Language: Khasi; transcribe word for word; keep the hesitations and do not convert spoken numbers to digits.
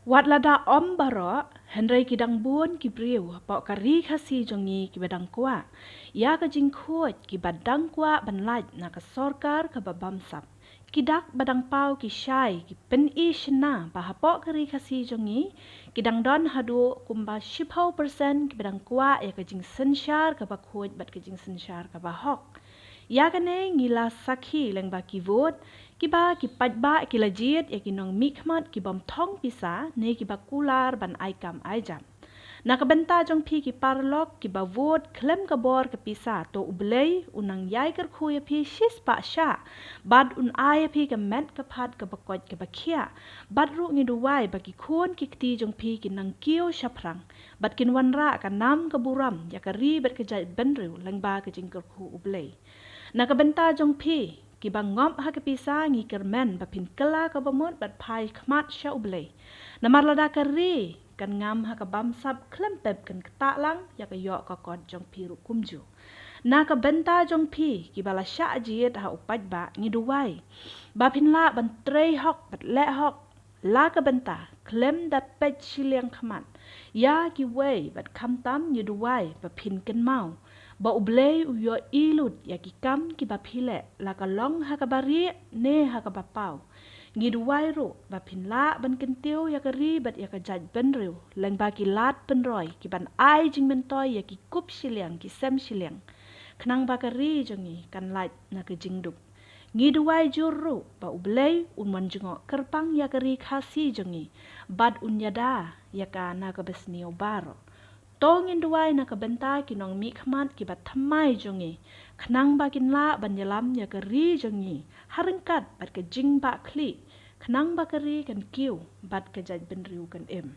Wat lada ym baroh, hynrei ki dang bun ki briew hapoh ka ri Khasi jong ngi kiba dang kwah ïa ka jingkhuid, kiba dang kwah ban lait na ka sorkar kaba bamsap. Ki dak ba dang paw ki shai, ki pyni shynna ba hapoh ka ri Khasi jong ngi ki dang don haduh kumba shiphew percent kiba dang kwah ïa ka jingsynshar kaba khuid bad ka jingsynshar kaba hok. Ïa kane ngi la sakhi lyngba ki vote, kiba ki paidbah ki la jied ïa ki nongmihkhmat ki bym thong pisa ne kiba kular ban ai kam ai jam. Na ka bynta jong phi ki paralok kiba vote khlem ka bor ka pisa, to U Blei un nang ïai kyrkhu ïa phi shispah shah, bad un ai ïa phi ka met ka phad kaba koit kaba khiah. Bad ruh ngi duwai ba ki khun ki kti jong phi kin nang kiew shaphrang, bad kin wanrah ka nam ka burom ïa ka ri bad ka jaitbynriew lyngba ka jingkyrkhu U Blei. Na ka bynta jong phi kiba ngop ha ka pisa, ngi kyrmen ba phin kylla kaba mut bad phai khmat sha U Blei. Namar lada ka ri kan ngam ha ka bamsap, khlem pep kan ktah lang ïa ka ïoh ka kot jong phi ruh kumjuh. Na ka bynta jong phi kiba la shah jied ha u paidbah, ngi duwai ba phin lah ban trei hok bad leh hok la ka bynta khlem da peit shiliang khmat ïa kiwei, bad khamtam ngi duwai ba phin kynmaw ba U Blei u ïohi lut ïa ki kam kiba phi leh, la ka long ha kaba rieh ne ha kaba paw. Ngi duwai ruh ba phin lah ban kyntiew ïa ka ri bad ïa ka jaitbynriew lyngba ki lad pynroi kiban ai jingmyntoi ïa ki kup shiliang ki sem shiliang, khnang ba ka ri jong ngi kan lait na ka jingduk. Ngi duwai jur ruh ba U Blei un wan jngoh kyrpang ïa ka ri Khasi jong ngi, bad un ïada ïa ka na kaba sniew baroh. To ngin duwai na ka bynta ki nongmihkhmat kiba thymmai jong ngi, khnang ba kin lah ban ïalam ïa ka ri jong ngi ha ryngkat bad ka jingbahkhlieh, khnang ba ka ri kan kiew bad ka jaitbynriew kan im.